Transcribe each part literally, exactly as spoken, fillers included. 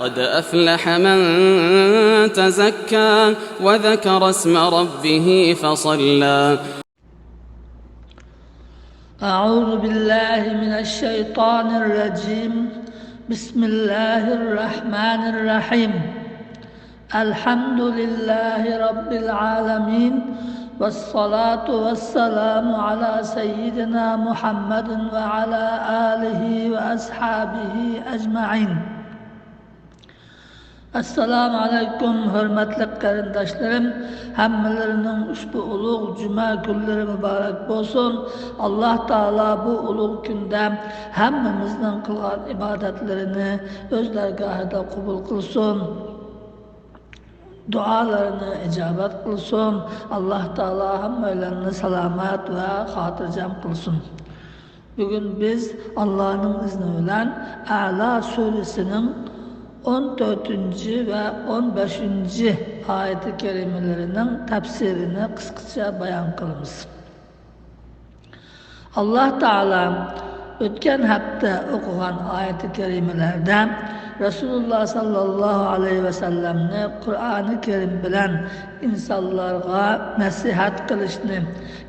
قد أفلح من تزكى وذكر اسم ربه فصلى. أعوذ بالله من الشيطان الرجيم. بسم الله الرحمن الرحيم. الحمد لله رب العالمين. والصلاة والسلام على سيدنا محمد وعلى آله وأصحابه أجمعين. ئەسسالامۇ ئەلەيكۇم، ھۆرمەتلىك قېرىنداشلىرىم! ھەممىلىرىنىڭ ئۇشبۇ ئۇلۇغ جۈمە كۈنلىرى مۇبارەك بولسۇن. ئاللاھ تائالا بۇ ئۇلۇغ كۈندە ھەممىمىزنىڭ قىلغان ئىبادەتلىرىنى ئۆز دەرگاھىدا قوبۇل قىلسۇن. دۇئالىرىنى ئىجابەت قىلسۇن. ئاللاھ تائالا ھەممەيلەننى سالامەت ۋە خاتىرجەم قىلسۇن. بۈگۈن بىز ئاللانىڭ ئىزنى بىلەن ئەلا سۈرىسىنىڭ ئون تۆتىنچى ۋە ئون بەشىنچى ئايىتى كەرىمىلىرىنىڭ تەپسىرىنى قىسقىچە بايان قىلىمىز. ئاللاھ تائالا ئۆتكەن ھەپتە ئوقۇغان ئايىتى كەرىمىلەردە رەسۇلۇللاھ ساللاللاھۇ ئەلەيھى ۋەسەللەمنى قۇرئانى كەرىم بىلەن ئىنسانلارغا نەسىھەت قىلىشنى،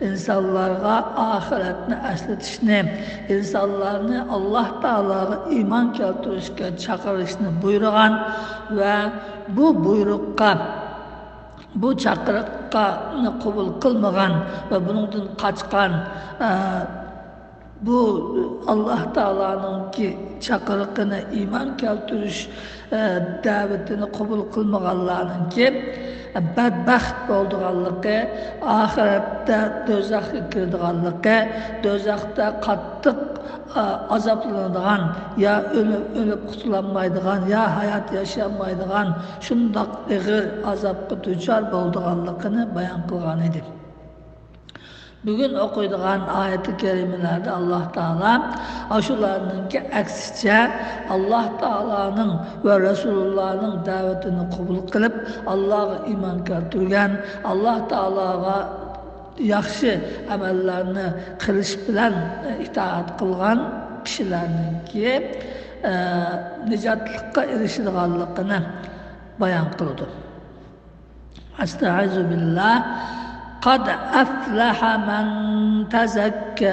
ئىنسانلارغا ئاخىرەتنى ئەسلىتىشنى، ئىنسانلارنى ئاللاھ تائالاغا ئىمان كەلتۈرۈشكە چاقىرىشنى بۇيرۇغان ۋە بۇ بۇيرۇققا، بۇ چاقىرىقنى قوبۇل قىلمىغان ۋە بۇنىڭدىن قاچقان، ئە، بۇ ئاللاھ تائالانىڭكى چاقىرىقىنى، ئىمان كەلتۈرۈش، ئە، دەۋىتىنى قوبۇل قىلمىغانلارنىڭكى، ئە، بەدبەخت بولىدىغانلىقى، ئاخىرەتتە دوزاخقا كىرىدىغانلىقى، دوزاختا قاتتىق، ئە، ئازابلىنىدىغان، يا ئۆلۈپ، ئۆلۈپ قۇتۇلالمايدىغان، يا ھايات ياشىيالمايدىغان، شۇنداق ئېغىر ئازابقا دۇچار بولىدىغانلىقىنى بايان قىلغان ئىدى. بۈگۈن ئوقۇيدىغان ئايەتى كەرىمىلەردە ئاللاھ تائالا ئاشۇلارنىڭكى ئەكسىچە، ئاللاھ تائالانىڭ ۋە رەسۇلۇللانىڭ دەۋىتىنى قوبۇل قىلىپ، ئاللاھقا ئىمان كەلتۈرگەن، ئاللاھ تائالاغا ياخشى ئەمەللەرنى قىلىش بىلەن ئىتائەت قىلغان كىشىلەرنىڭكى، ئە، نىجاتلىققا ئېرىشىدىغانلىقىنى بايان قىلىدۇ. ئەستەئىزۇ بىللاھ. قەد ئەفلەھە مەن تەزەككە.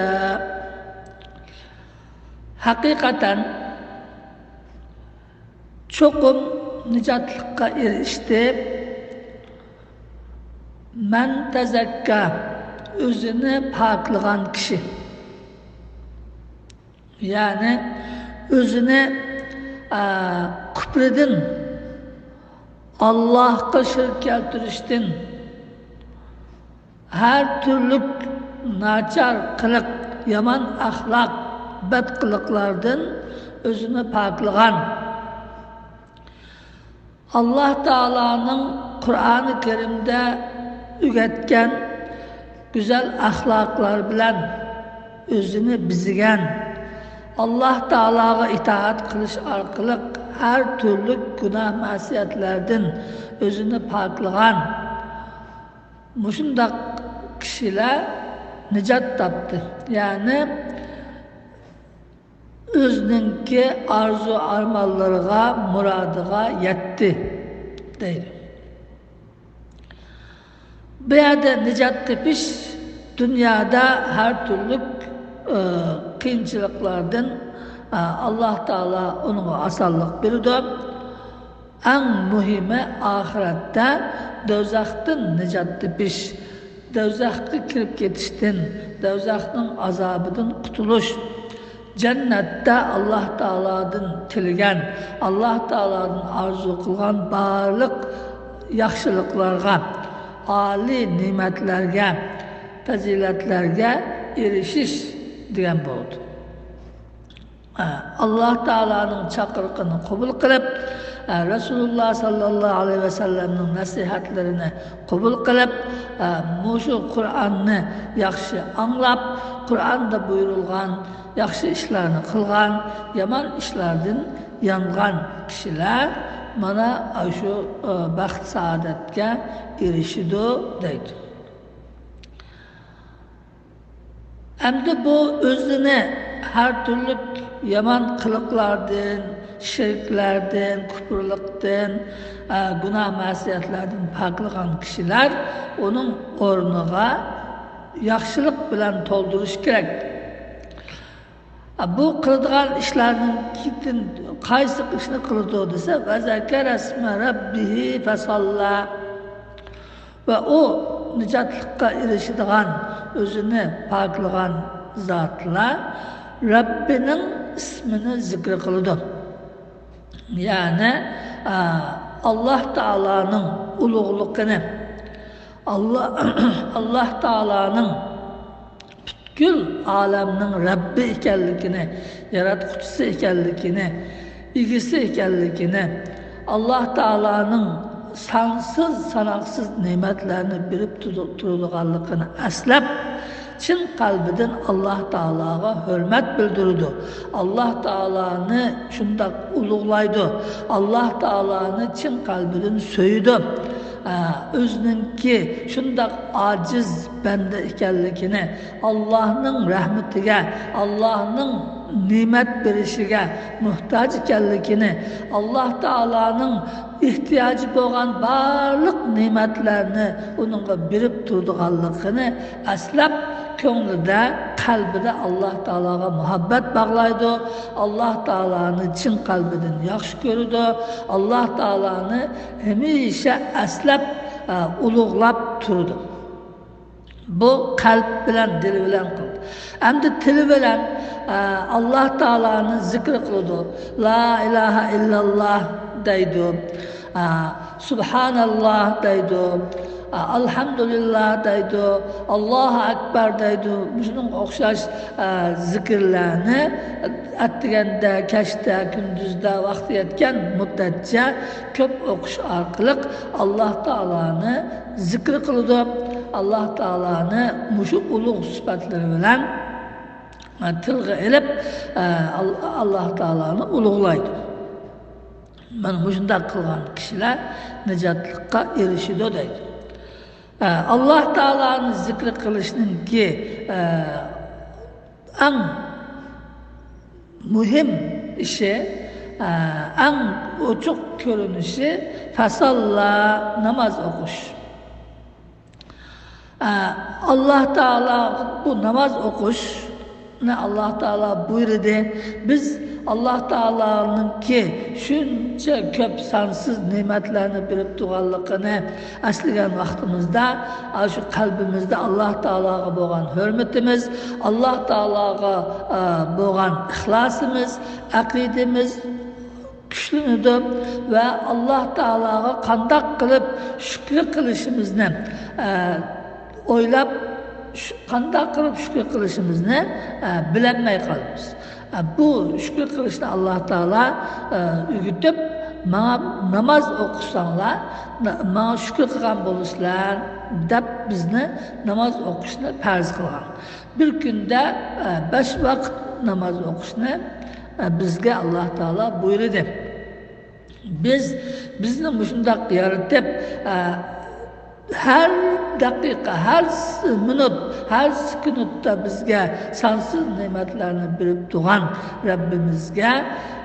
ھەقىقەتەن چوقۇم نىجاتلىققا ئېرىشتى. مەن تەزەككە، ئۆزىنى پاكلىغان كىشى. يەنى ئۆزىنى، ئە، كۇپرىدىن، ئاللاھقا شېرىك كەلتۈرۈشتىن، ھەر تۈرلۈك ناچار قىلىق، يامان ئەخلاق، بەد قىلىقلاردىن ئۆزىنى پاكلىغان. ئاللاھ تائالانىڭ قۇرئانى كەرىمدە ئۆگەتكەن گۈزەل ئەخلاقلار بىلەن ئۆزىنى بېزىگەن، ئاللاھ تائالاغا ئىتائەت قىلىش ئارقىلىق ھەر تۈرلۈك گۇناھ مەسىيەتلەردىن ئۆزىنى پاكلىغان مۇشۇنداق كىشىلەر نىجات تاپتى. يەنى ئۆزىنىڭكى ئارزۇ ئارمانلىرىغا، مۇرادىغا يەتتى، دەيدۇ. بۇ يەردە نىجات تېپىش دۇنيادا ھەر تۈرلۈك، ئى، قىيىنچىلىقلاردىن، ئى، ئاللاھ تائالا ئۇنىڭغا ئاسانلىق بېرىدۇ. ئەڭ مۇھىمى ئاخىرەتتە دوزاختىن نىجات تېپىش، دوزاخقا كىرىپ كېتىشتىن، دوزاخنىڭ ئازابىدىن قۇتۇلۇش، جەننەتتە ئاللاھ تائالادىن تىلىگەن، ئاللاھ تائالادىن ئارزۇ قىلغان بارلىق ياخشىلىقلارغا، ئالىي نېمەتلەرگە، پەزىلەتلەرگە ئېرىشىش دېگەن بولىدۇ. ئاللاھ تائالانىڭ چاقىرىقىنى قوبۇل قىلىپ، رەسۇلۇللاھ ساللاللاھۇ ئەلەيھى ۋەسەللەمنىڭ نەسىھەتلىرىنى قوبۇل قىلىپ، مۇشۇ قۇرئاننى ياخشى ئاڭلاپ، قۇرئاندا بۇيرۇلغان ياخشى ئىشلارنى قىلغان، يامان ئىشلاردىن يانغان كىشىلەر مانا ئاشۇ بەخت سائادەتكە ئېرىشىدۇ دەيدۇ. ئەمدى بۇ ئۆزىنى ھەر تۈرلۈك يامان قىلىقلاردىن، شىركلەردىن، كۇپۇرلۇقتىن، ئە، گۇناھ مەسىيەتلەردىن پاكلىغان كىشىلەر ئۇنىڭ ئورنىغا ياخشىلىق بىلەن تولدۇرۇش كېرەك. ئە، بۇ قىلىدىغان ئىشلارنىڭ كېتىن-، قايسى ئىشنى قىلىدۇ دېسە، «ۋەزەكەرەسمە رەببىھى فەساللا». ۋە ئۇ نىجاتلىققا ئېرىشىدىغان، ئۆزىنى پاكلىغان زاتلار رەببىنىڭ ئىسمىنى زىكىر قىلىدۇ. يەنى، ئا، ئاللاھ تائالانىڭ ئۇلۇغلۇقىنى، ئاللاھ، ئاللاھ تائالانىڭ پۈتكۈل ئالەمنىڭ رەببى ئىكەنلىكىنى، ياراتقۇچىسى ئىكەنلىكىنى، ئىگىسى ئىكەنلىكىنى، ئاللاھ تائالانىڭ سانسىز ساناقسىز نېمەتلەرنى بېرىپ تۇرۇ-، تۇرىدىغانلىقىنى ئەسلەپ، چىن قەلبىدىن ئاللاھ تائالاغا ھۆرمەت بىلدۈرىدۇ. ئاللاھ تائالانى شۇنداق ئۇلۇغلايدۇ. ئاللاھ تائالانى چىن قەلبىدىن سۆيىدۇ. ئە، ئۆزىنىڭكى شۇنداق ئاجىز بەندە ئىكەنلىكىنى، ئاللاھنىڭ رەھمىتىگە، ئاللاھنىڭ نېمەت بېرىشىگە موھتاج ئىكەنلىكىنى، ئاللاھ تائالانىڭ ئېھتىياجى بولغان بارلىق نېمەتلەرنى ئۇنىڭغا بېرىپ تۇرىدىغانلىقىنى ئەسلەپ، كۆڭلىدە، قەلبىدە ئاللاھ تائالاغا مۇھەببەت باغلايدۇ. ئاللاھ تائالانى چىن قەلبىدىن ياخشى كۆرىدۇ. ئاللاھ تائالانى ھەمىشە ئەسلەپ، ئە، ئۇلۇغلاپ تۇرىدۇ. بۇ قەلب بىلەن، دىل بىلەن قىلىدۇ. ئەمدى تىل بىلەن، ئە، ئاللاھ تائالانى زىكىر قىلىدۇ. لا ئىلاھە ئىللاللاھ دەيدۇ. ئە، سۇبھاناللاھ دەيدۇ. ئە، ئەلھەمدۇلىللاھ دەيدۇ. ئاللاھۇ ئەكبەر دەيدۇ. مۇشۇنىڭغا ئوخشاش، ئە، زىكىرلەرنى ئەتىگەندە، كەچتە، كۈندۈزدە ۋاقتى يەتكەن مۇددەتچە كۆپ ئوقۇش ئارقىلىق ئاللاھ تائالانى زىكىر قىلىدۇ. ئاللاھ تائالانى مۇشۇ ئۇلۇغ سۈپەتلىرى بىلەن، ئە، تىلغا ئېلىپ، ئە، ئال-، ئاللاھ تائالانى ئۇلۇغلايدۇ. مانا مۇشۇنداق قىلغان كىشىلەر نىجاتلىققا ئېرىشىدۇ دەيدۇ. ئە، ئاللاھ تائالانى زىكىر قىلىشنىڭكى، ئە، ئەڭ مۇھىم ئىشى، ئە، ئەڭ ئوچۇق كۆرۈنۈشى فەساللا، ناماز ئوقۇش. ئە، ئاللاھ تائالا بۇ ناماز ئوقۇشنى ئاللاھ تائالا بۇيرۇدى. بىز ئاللاھ تائالانىڭكى شۇنچە كۆپ سانسىز نېمەتلەرنى بېرىپ تۇرغانلىقىنى ئەسلىگەن ۋاقتىمىزدا، ئاشۇ قەلبىمىزدە ئاللاھ تائالاغا بولغان ھۆرمىتىمىز، ئاللاھ تائالاغا، ئە، بولغان ئىخلاسىمىز، ئەقىدىمىز كۈچلىنىدۇ ۋە ئاللاھ تائالاغا قانداق قىلىپ شۈكرى قىلىشىمىزنى، ئە، ئويلاپ، شۈ-، قانداق قىلىپ شۈكرى قىلىشىمىزنى، ئە، بىلەلمەي قالىمىز. ئە، بۇ شۈكرى قىلىشنى ئاللاھ تائالا، ئە، ئۆگىتىپ، «ماڭا ناماز ئوقۇساڭلار، نا-، ماڭا شۈكرى قىلغان بولىسىلەر» دەپ بىزنى ناماز ئوقۇشنى پەرز قىلغان. بىر كۈندە، ئە، بەش ۋاقىت ناماز ئوقۇشنى، ئە، بىزگە ئاللاھ تائالا بۇيرۇدى. بىز، بىزنى مۇشۇنداق يارىتىپ، ئە، ھەر دەقىقە، ھەر س-، مىنۇت، ھەر سېكۇنتتا بىزگە سانسىز نېمەتلەرنى بېرىپ تۇرغان رەببىمىزگە،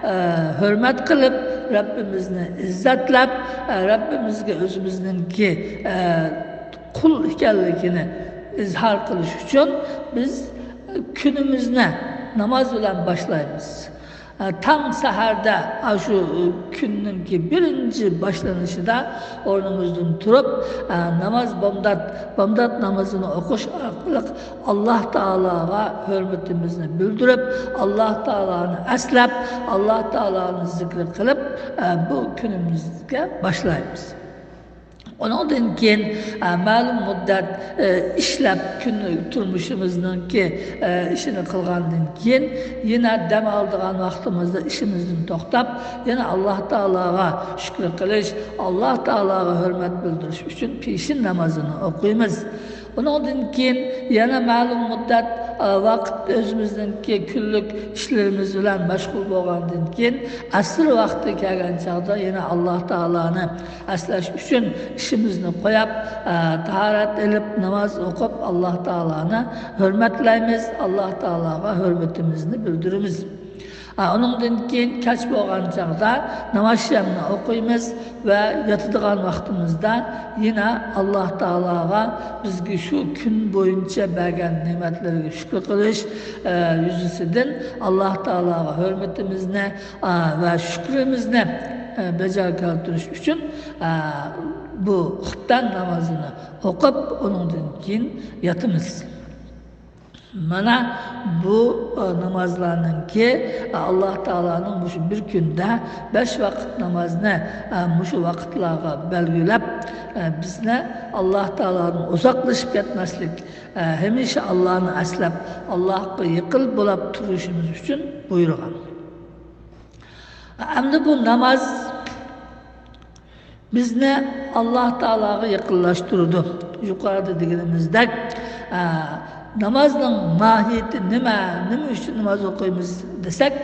ئە، ھۆرمەت قىلىپ، رەببىمىزنى ئىززەتلەپ، ئە، رەببىمىزگە ئۆزىمىزنىڭكى، ئە، قۇل ئىكەنلىكىنى ئىزھار قىلىش ئۈچۈن بىز كۈنىمىزنى ناماز بىلەن باشلايمىز. تاڭ سەھەردە، ئاشۇ كۈننىڭكى بىرىنچى باشلىنىشىدا ئورنىمىزدىن تۇرۇپ، ناماز، بامدات، بامدات نامىزىنى ئوقۇش ئارقىلىق ئاللاھ تائالاغا ھۆرمىتىمىزنى بىلدۈرۈپ، ئاللاھ تائالانى ئەسلەپ، ئاللاھ تائالانى زىكىر قىلىپ، بۇ كۈنىمىزگە باشلايمىز. ئۇنىڭدىن كېيىن، ئە، مەلۇم مۇددەت، ئە، ئىشلەپ، كۈن تۇرمۇشىمىزنىڭكى، ئە، ئىشىنى قىلغاندىن كېيىن، يەنە دەم ئالىدىغان ۋاقتىمىزدا ئىشىمىزدىن توختاپ، يەنە ئاللاھ تائالاغا شۈكۈر قىلىش، ئاللاھ تائالاغا ھۆرمەت بىلدۈرۈش ئۈچۈن پېشىن نامازىنى ئوقۇيمىز. ئۇنىڭدىن كېيىن يەنە مەلۇم مۇددەت، ئە، ۋاقىت ئۆزىمىزنىڭكى كۈنلۈك ئىشلىرىمىز بىلەن مەشغۇل بولغاندىن كېيىن، ئەسىر ۋاقتى كەلگەن چاغدا يەنە ئاللاھ تائالانى ئەسلەش ئۈچۈن ئىشىمىزنى قويۇپ، ئە، تاھارەت ئېلىپ، ناماز ئوقۇپ، ئاللاھ تائالانى ھۆرمەتلەيمىز، ئاللاھ تائالاغا ھۆرمىتىمىزنى بىلدۈرىمىز. ئۇنىڭدىن كېيىن كەچ بولغان چاغدا ناماز شەمنى ئوقۇيمىز ۋە ياتىدىغان ۋاقتىمىزدا يەنە ئاللاھ تائالاغا بىزگە شۇ كۈن بويىچە بەرگەن نېمەتلىرىگە شۈكۈر قىلىش، ئە، يۈزىسىدىن ئاللاھ تائالاغا ھۆرمىتىمىزنى، ئە، ۋە شۈكرىمىزنى، ئە، بەجا كەلتۈرۈش ئۈچۈن، ئە، بۇ خۇپتەن نامازىنى ئوقۇپ، ئۇنىڭدىن كېيىن ياتىمىز. مانا بۇ، ئە، نامازلارنىڭكى، ئە، ئاللاھ تائالانىڭ مۇشۇ بىر كۈندە بەش ۋاقىت نامازنى، ئە، مۇشۇ ۋاقىتلارغا بەلگىلەپ، ئە، بىزنى ئاللاھ تائالادىن ئۇزاقلىشىپ كەتمەسلىك، ئە، ھەمىشە ئاللانى ئەسلەپ، ئاللاھقا يېقىن بولاپ تۇرۇشىمىز ئۈچۈن بۇيرۇغان. ئەمدى بۇ ناماز بىزنى ئاللاھ تائالاغا يېقىنلاشتۇرىدۇ. يۇقىرىدا دېگىنىمىزدەك، ئە، نامازنىڭ ماھىيىتى نېمە؟ نېمە ئۈچۈن ناماز ئوقۇيمىز دېسەك،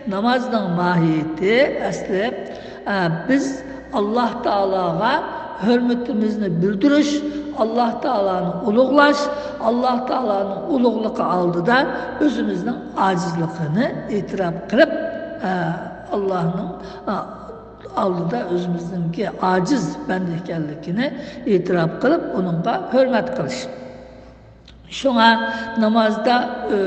نامازنىڭ ماھىيىتى ئەسلى، ئە، بىز ئاللاھ تائالاغا ھۆرمىتىمىزنى بىلدۈرۈش، ئاللاھ تائالانى ئۇلۇغلاش، ئاللاھ تائالانىڭ ئۇلۇغلۇقى ئالدىدا ئۆزىمىزنىڭ ئاجىزلىقىنى ئېتىراپ قىلىپ، ئە، ئاللاھنىڭ، ئە، ئالدىدا ئۆزىمىزنىڭكى ئاجىز بەندە ئىكەنلىكىنى ئېتىراپ قىلىپ، ئۇنىڭغا ھۆرمەت قىلىش. شۇڭا نامازدا، ئۆ،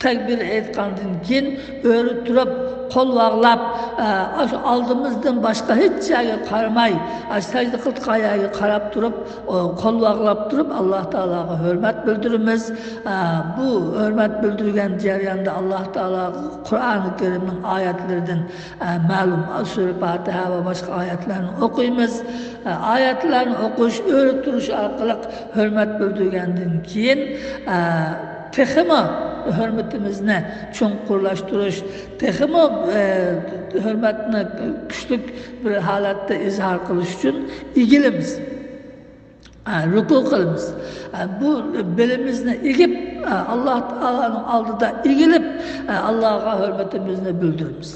تەكبىر ئېيتقاندىن كېيىن ئۆرە تۇرۇپ، قول باغلاپ، ئە، ئاشۇ ئالدىمىزدىن باشقا ھېچ يەرگە قارىماي، ئاشۇ سەجدە قىلىدىغان يەرگە قاراپ تۇرۇپ، ئۇ، قول باغلاپ تۇرۇپ، ئاللاھ تائالاغا ھۆرمەت بىلدۈرىمىز. ئە، بۇ ھۆرمەت بىلدۈرگەن جەرياندا ئاللاھ تائالا قۇرئانى كەرىمنىڭ ئايەتلىرىدىن، ئە، مەلۇم سۈرە پاتىھە ۋە باشقا ئايەتلەرنى ئوقۇيمىز. ئە، ئايەتلەرنى ئوقۇش، ئۆرە تۇرۇش ئارقىلىق ھۆرمەت بىلدۈرگەندىن كېيىن، ئە، تېخىمۇ ھۆرمىتىمىزنى چوڭقۇرلاشتۇرۇش، تېخىمۇ، ئە، ھۆرمەتنى كۈچلۈك بىر ھالەتتە ئىزھار قىلىش ئۈچۈن ئېگىلىمىز. ئە، رۇكۇ قىلىمىز. ئە، بۇ بېلىمىزنى ئېگىپ، ئە، ئاللاھ تائالانىڭ ئالدىدا ئېگىلىپ، ئە، ئاللاھقا ھۆرمىتىمىزنى بىلدۈرىمىز.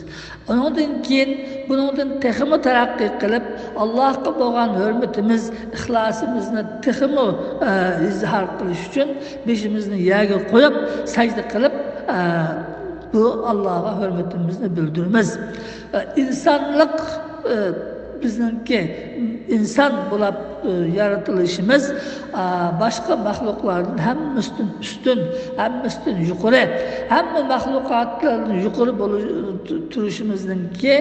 ئۇنىڭدىن كېيىن بۇنىڭدىن تېخىمۇ تەرەققىي قىلىپ، ئاللاھقا بولغان ھۆرمىتىمىز، ئىخلاسىمىزنى تېخىمۇ، ئە، ئىزھار قىلىش ئۈچۈن بېشىمىزنى يەرگە قويۇپ، سەجدە قىلىپ، ئە، بۇ ئاللاھقا ھۆرمىتىمىزنى بىلدۈرىمىز. ئە، ئىنسانلىق، ئە، بىزنىڭكى ئىنسان بولۇپ، ئە، يارىتىلىشىمىز، ئە، باشقا مەخلۇقلاردىن ھەممىسىدىن ئۈستۈن، ھەممىسىدىن يۇقىرى، ھەممە مەخلۇقاتلاردىن يۇقىرى بولۇش، تۇرۇشىمىزنىڭكى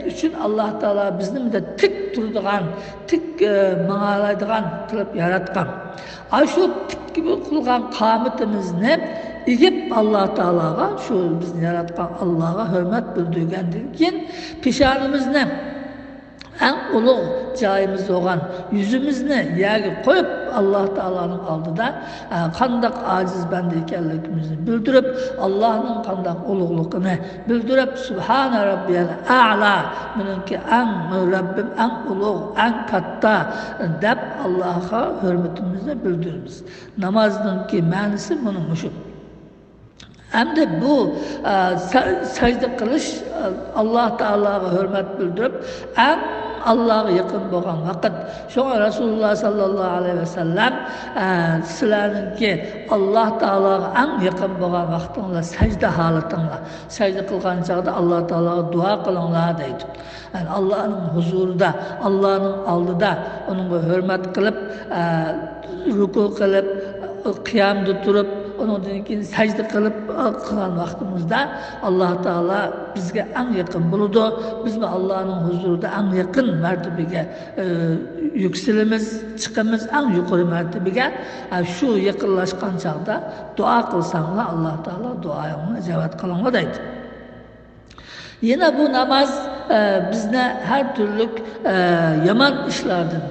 ئۈچۈن ئاللاھ تائالا بىزنى بۇنداق تىك تۇرىدىغان، تىك، ئە، ماڭالايدىغان قىلىپ ياراتقان. ئاشۇ تىك قىلغان قامىتىمىزنى ئېگىپ، ئاللاھ تائالاغا، شۇ بىزنى ياراتقان ئاللاھقا ھۆرمەت بىلدۈرگەندىن كېيىن، پېشانىمىزنى ئەڭ ئۇلۇغ جايىمىز بولغان يۈزىمىزنى يەرگە قويۇپ، ئاللاھ تائالانىڭ ئالدىدا، ئە، قانداق ئاجىز بەندە ئىكەنلىكىمىزنى بىلدۈرۈپ، ئاللاھنىڭ قانداق ئۇلۇغلۇقىنى بىلدۈرۈپ، سۇبھانە رەببىيەل ئەلا، مېنىڭكى ئەڭ، رەببىم ئەڭ ئۇلۇغ، ئەڭ كاتتا، دەپ ئاللاھقا ھۆرمىتىمىزنى بىلدۈرىمىز. نامازنىڭكى مەنىسى مانا مۇشۇ. ئەمدى بۇ، ئە، سە-، سەجدە قىلىش، ئە، ئاللاھ تائالاغا ھۆرمەت بىلدۈرۈپ، ئەڭ ئاللاھقا يېقىن بولغان ۋاقىت. شۇڭا رەسۇلۇللاھ ساللاللاھۇ ئەلەيھى ۋەسەللەم، ئە، سىلەرنىڭكى ئاللاھ تائالاغا ئەڭ يېقىن بولغان ۋاقتىڭلار سەجدە ھالىتىڭلار. سەجدە قىلغان چاغدا ئاللاھ تائالاغا دۇئا قىلىڭلار دەيدۇ. يەنى ئاللاھنىڭ ھۇزۇرىدا، ئاللاھنىڭ ئالدىدا ئۇنىڭغا ھۆرمەت قىلىپ، ئە، رۇكۇ قىلىپ، قىيامدا تۇرۇپ، ئۇنىڭدىن كېيىن سەجدە قىلىپ، ئە، قىلغان ۋاقتىمىزدا ئاللاھ تائالا بىزگە ئەڭ يېقىن بولىدۇ. بىزمۇ ئاللاھنىڭ ھۇزۇرىدا ئەڭ يېقىن مەرتىبىگە، ئە، يۈكسىلىمىز، چىقىمىز ئەڭ يۇقىرى مەرتىبىگە. ئە، شۇ يېقىنلاشقان چاغدا دۇئا قىلساڭلار، ئاللاھ تائالا دۇئايىڭلارنى ئىجابەت قىلىڭلار دەيدۇ. يەنە بۇ ناماز، ئە، بىزنى ھەر تۈرلۈك، ئە، يامان ئىشلاردىن،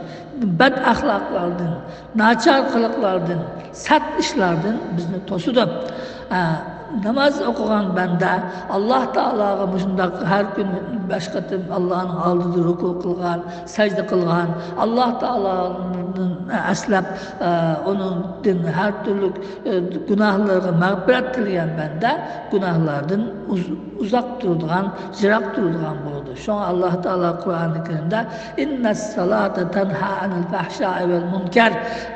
بەد ئەخلاقلاردىن، ناچار قىلىقلاردىن، سەت ئىشلاردىن بىزنى توسىدۇ. ئە، ناماز ئوقۇغان بەندە ئاللاھ تائالاغا مۇشۇنداق ھەر كۈنى بەش قېتىم ئاللاھنىڭ ئالدىدا رۇكۇ قىلغان، سەجدە قىلغان، ئاللاھ تائالانى ئەسلەپ، ئە، ئۇنىڭدىن ھەر تۈرلۈك، ئە، گۇناھلىرىغا مەغپىرەت تىلىگەن بەندە گۇناھلاردىن ئۇز-، ئۇزاق تۇرىدىغان، يىراق تۇرىدىغان بولىدۇ. شۇڭا ئاللاھ تائالا قۇرئانى كەرىمدە، «ئىننەس سالاتا تەنھا ئەنىل فەھشائى ۋەل مۇنكەر.»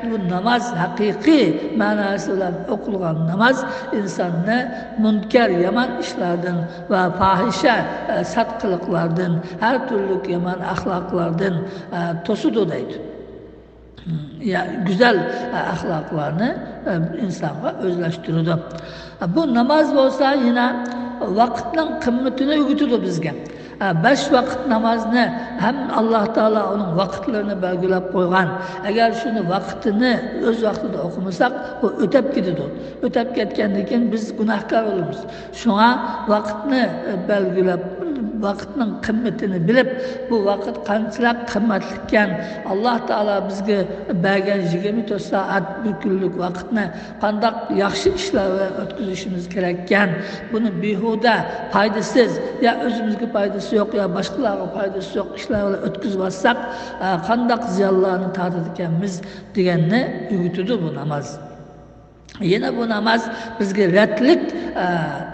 بۇ ناماز، ھەقىقىي مەناسى بىلەن ئوقۇلغان ناماز ئىنساننى مۇنكەر، يامان ئىشلاردىن ۋە پاھىشە، ئە، سەت قىلىقلاردىن، ھەر تۈرلۈك يامان ئەخلاقلاردىن، ئە، توسىدۇ دەيدۇ. يا، گۈزەل، ئە، ئەخلاقلارنى، ئە، ئىنسانغا ئۆزلەشتۈرىدۇ. ئە، بۇ ناماز بولسا يەنە ۋاقىتنىڭ قىممىتىنى ئۆگىتىدۇ بىزگە. ئە، بەش ۋاقىت نامازنى ھەم ئاللاھ تائالا ئۇنىڭ ۋاقىتلىرىنى بەلگىلەپ قويغان. ئەگەر شۇنى ۋاقتىنى ئۆز ۋاقتىدا ئوقۇمىساق، ئۇ ئۆتەپ كېتىدۇ. ئۆتەپ كەتكەندىن كېيىن بىز گۇناھكار بولىمىز. شۇڭا ۋاقىتنى، ئە، بەلگىلەپ، ۋاقىتنىڭ قىممىتىنى بىلىپ، بۇ ۋاقىت قانچىلىك قىممەتلىككەن، ئاللاھ تائالا بىزگە بەرگەن يىگىرمە تۆت سائەت، بىر كۈنلۈك ۋاقىتنى قانداق ياخشى ئىشلار بىلەن ئۆتكۈزۈشىمىز كېرەككەن، بۇنى بىھۇدە، پايدىسىز، يا ئۆزىمىزگە پايدىسى يوق، يا باشقىلارغا پايدىسى يوق ئىشلار بىلەن ئۆتكۈزۈۋاتساق، ئە، قانداق زىيانلارنى تارتىدىكەنمىز دېگەننى ئۆگىتىدۇ بۇ ناماز. يەنە بۇ ناماز بىزگە رەتلىك، ئە،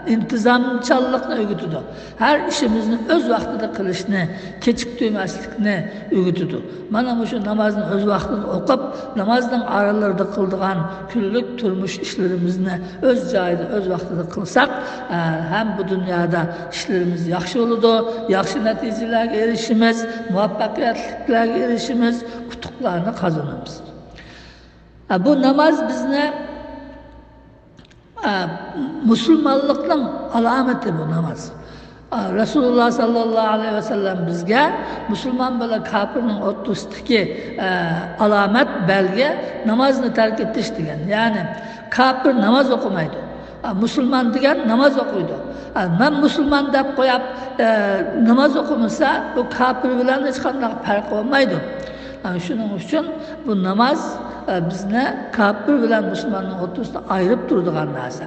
ئىنتىزامچانلىقنى ئۆگىتىدۇ. ھەر ئىشىمىزنى ئۆز ۋاقتىدا قىلىشنى، كېچىكتۈرمەسلىكنى ئۆگىتىدۇ. مانا مۇشۇ نامازنى ئۆز ۋاقتىدا ئوقۇپ، نامازنىڭ ئارىلىرىدا قىلىدىغان كۈنلۈك تۇرمۇش ئىشلىرىمىزنى ئۆز جايىدا، ئۆز ۋاقتىدا قىلساق، ئە، ھەم بۇ دۇنيادا ئىشلىرىمىز ياخشى بولىدۇ، ياخشى نەتىجىلەرگە ئېرىشىمىز، مۇۋەپپەقىيەتلىكلەرگە ئېرىشىمىز، ئۇتۇقلارنى قازىنىمىز. ئە، بۇ ناماز بىزنى، ئە، مۇسۇلمانلىقنىڭ ئالامىتى بۇ ناماز. ئە، رەسۇلۇللاھ ساللاللاھۇ ئەلەيھى ۋەسەللەم بىزگە مۇسۇلمان بىلەن كاپىرنىڭ ئوتتۇرىسىدىكى، ئە، ئالامەت، بەلگە نامازنى تەرك ئېتىش دېگەن. يەنى كاپىر ناماز ئوقۇمايدۇ. ئە، مۇسۇلمان دېگەن ناماز ئوقۇيدۇ. ئە، مەن مۇسۇلمان دەپ قويۇپ، ئە، ناماز ئوقۇمىسا، بۇ كاپىر بىلەن ھېچقانداق پەرقى بولمايدۇ. ئە، شۇنىڭ ئۈچۈن بۇ ناماز، ئە، بىزنى كاپىر بىلەن مۇسۇلماننىڭ ئوتتۇرىسىدا ئايرىپ تۇرىدىغان نەرسە.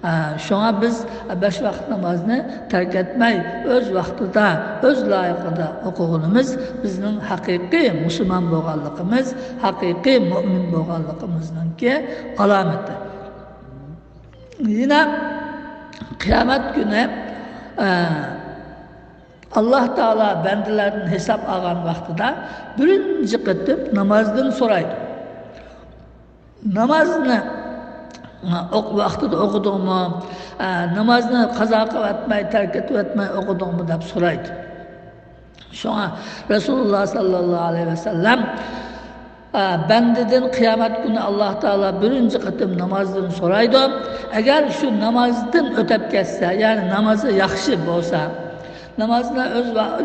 ئە، شۇڭا بىز بەش ۋاقىت نامازنى تەرك ئەتمەي، ئۆز ۋاقتىدا، ئۆز لايىقىدا ئوقۇغىنىمىز بىزنىڭ ھەقىقىي مۇسۇلمان بولغانلىقىمىز، ھەقىقىي مۇئمىن بولغانلىقىمىزنىڭكى ئالامىتى. يەنە قىيامەت كۈنى، ئە، ئاللاھ تائالا بەندىلەردىن ھېساب ئالغان ۋاقتىدا بىرىنچى قېتىم نامازدىن سورايدۇ. نامازنى، ئە، ئوق-، ۋاقتىدا ئوقۇدۇڭمۇ؟ ئە، نامازنى قازا قىلىۋەتمەي، تەرك ئېتىۋەتمەي ئوقۇدۇڭمۇ دەپ سورايدۇ. شۇڭا رەسۇلۇللاھ ساللاللاھۇ ئەلەيھى ۋەسەللەم، ئە، بەندىدىن قىيامەت كۈنى ئاللاھ تائالا بىرىنچى قېتىم نامازدىن سورايدۇ. ئەگەر شۇ نامازدىن ئۆتەپ كەتسە، يەنى نامازى ياخشى بولسا، نامازنى ئۆز ۋا-،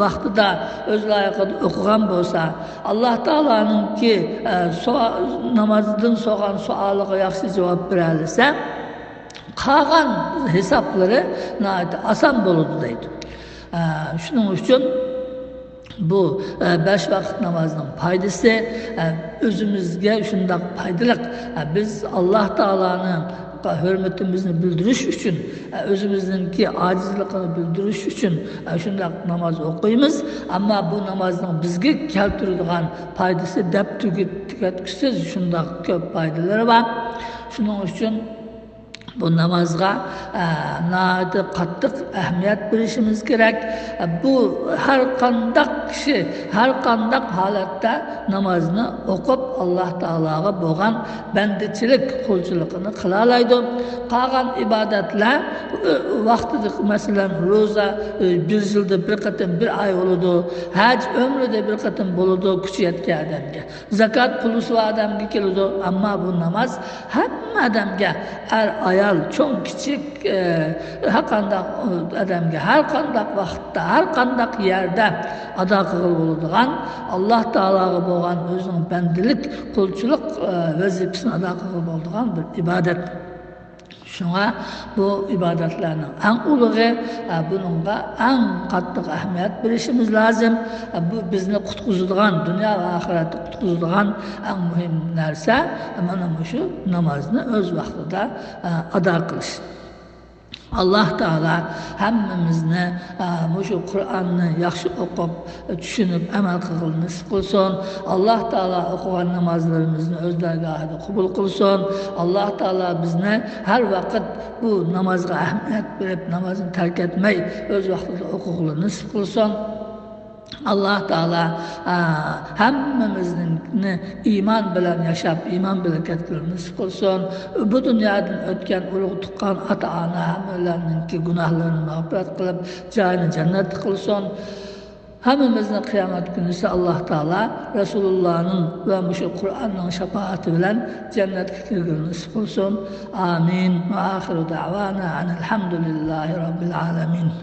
ۋاقتىدا، ئۆز لايىقىدا ئوقۇغان بولسا، ئاللاھ تائالانىڭكى، ئە، سوئا-، نامازدىن سورىغان سوئالىغا ياخشى جاۋاب بېرەلىسە، قالغان ھېسابلىرى ناھايىتى ئاسان بولىدۇ دەيدۇ. ئە، شۇنىڭ ئۈچۈن بۇ، ئە، بەش ۋاقىت نامازنىڭ پايدىسى، ئە، ئۆزىمىزگە شۇنداق پايدىلىق. ئە، بىز ئاللاھ تائالانىڭ ھۆرمىتىمىزنى بىلدۈرۈش ئۈچۈن، ئە، ئۆزىمىزنىڭكى ئاجىزلىقىنى بىلدۈرۈش ئۈچۈن، ئە، شۇنداق ناماز ئوقۇيمىز. ئەمما بۇ نامازنىڭ بىزگە كەلتۈرىدىغان پايدىسى دەپ تۈگەت-، تۈگەتكۈسىز شۇنداق كۆپ پايدىلىرى بار. شۇنىڭ ئۈچۈن بۇ نامازغا، ئە، ناھايىتى قاتتىق ئەھمىيەت بېرىشىمىز كېرەك. ئە، بۇ ھەر قانداق كىشى، ھەر قانداق ھالەتتە نامازنى ئوقۇپ، ئاللاھ تائالاغا بولغان بەندىچىلىك، قۇلچىلىقىنى قىلالايدۇ. قالغان ئىبادەتلەر، ئۆ، ۋاقتىدا، مەسىلەن، روزا، ئۆ، بىر يىلدا بىر قېتىم، بىر ئاي بولىدۇ. ھەج ئۆمرىدە بىر قېتىم بولىدۇ، كۈچى يەتكەن ئادەمگە. زاكات پۇلى بار ئادەمگە كېلىدۇ، ئەمما بۇ ناماز ھەممە ئادەمگە، ئەر، ئايال، چوڭ، كىچىك، ئە، ھەر قانداق، ئە، ئادەمگە، ھەر قانداق ۋاقىتتا، ھەر قانداق يەردە ئادا قىلغىلى بولىدىغان، ئاللاھ تائالاغا بولغان ئۆزىنىڭ بەندىلىك، قۇلچىلىق، ئە، ۋەزىپىسىنى ئادا قىلغىلى بولىدىغان بىر ئىبادەت. شۇڭا بۇ ئىبادەتلەرنىڭ ئەڭ ئۇلۇغى، ئە، بۇنىڭغا ئەڭ قاتتىق ئەھمىيەت بېرىشىمىز لازىم. ئە، بۇ بىزنى قۇتقۇزىدىغان، دۇنيا ۋە ئاخىرەتتە قۇتقۇزىدىغان ئەڭ مۇھىم نەرسە، مانا مۇشۇ نامازنى ئۆز ۋاقتىدا، ئە، ئادا قىلىش. ئاللاھ تائالا ھەممىمىزنى، ئە، مۇشۇ قۇرئاننى ياخشى ئوقۇپ، چۈشىنىپ، ئەمەل قىلغىلى نېسىپ قىلسۇن. ئاللاھ تائالا ئوقۇغان نامازلىرىمىزنى ئۆز دەرگاھىدا قوبۇل قىلسۇن. ئاللاھ تائالا بىزنى ھەر ۋاقىت بۇ نامازغا ئەھمىيەت بېرىپ، نامازنى تەرك ئەتمەي، ئۆز ۋاقتىدا ئوقۇغىلى نېسىپ قىلسۇن. ئاللاھ تائالا، ئا، ھەممىمىزنى ئىمان بىلەن ياشاپ، ئىمان بىلەن كەتكىلى نېسىپ قىلسۇن. بۇ دۇنيادىن ئۆتكەن ئۇرۇق تۇغقان، ئاتا ئانا ھەممىلەرنىڭكى گۇناھلىرىنى مەغپىرەت قىلىپ، جايىنى جەننەت قىلسۇن. ھەممىمىزنى قىيامەت كۈنىسى ئاللاھ تائالا رەسۇلۇللانىڭ ۋە مۇشۇ قۇرئاننىڭ شاپائىتى بىلەن جەننەتكە كىرگىلى نېسىپ قىلسۇن. ئامىن. ۋە ئاخىرۇ دەئۋانا ئەنىل ھەمدۇلىللاھى رەببىل ئالەمىن.